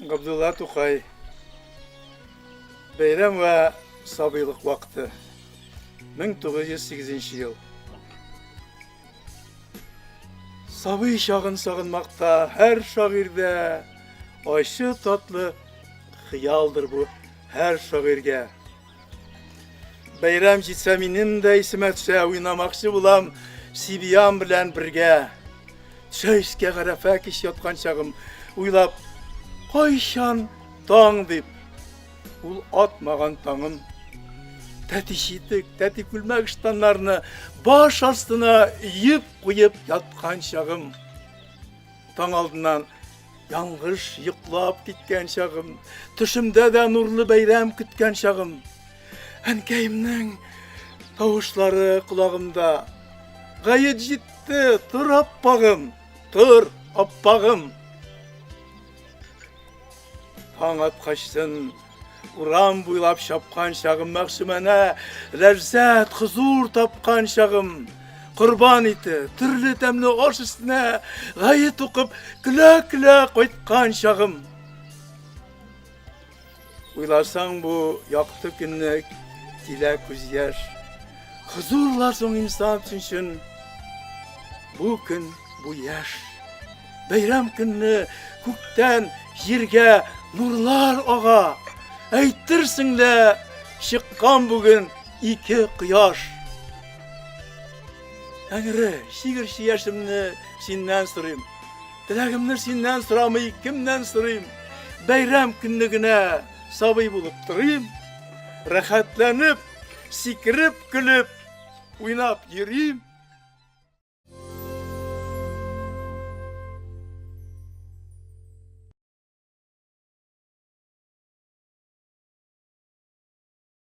Габдулла Тукай. Бәйрәм вә сабыйлык вакыты. 1908 ел. Сабый чагын сагынмакта һәр шагыйрьдә ачы татлы хыялдыр бу һәр шагыйрьгә. Бәйрәм җитсә минем дә исемә төшә, уйнамакчы булам Сибиям белән бергә. Төшә искә Гарәфә кич яткан чагым, уйлап, кайчан таң дип, ул атмаган таңым. Тәти читек, тәти күлмәк ыштаннарны баш астына өеп куеп яткан чагым. Таң алдыннан Яңгыш йоклап киткән чагым, төшемдә дә нурлы бәйрәм көткән чагым. Әнкәемнең тавышлары колагымда. Гает җитте, тор аппагым, тор аппагым. Таң аткачтын урам буйлап чапкан чагым, мәгъсүмәнә ләззәт, хозур тапкан чагым. Корбан ите, төрле тәмле аш өстенә гает укып, көлә-көлә кайткан чагым. Уйласаң бу якты көнне килә күз яшь. Хозурлар соң инсан өчен бу көн, бу яшь. Бәйрәм көнне күктән җиргә нурлар ага. Әйтерсең лә чыккан бүген ике кояш. Тәңре, чигерче яшемне синнән сорыйм. Теләгемне синнән сорамый, кемнән сорыйм? Бәйрәм көнне генә сабый булып торыйм. Рәхәтләнеп, сикереп, көлеп, уйнап йөрим.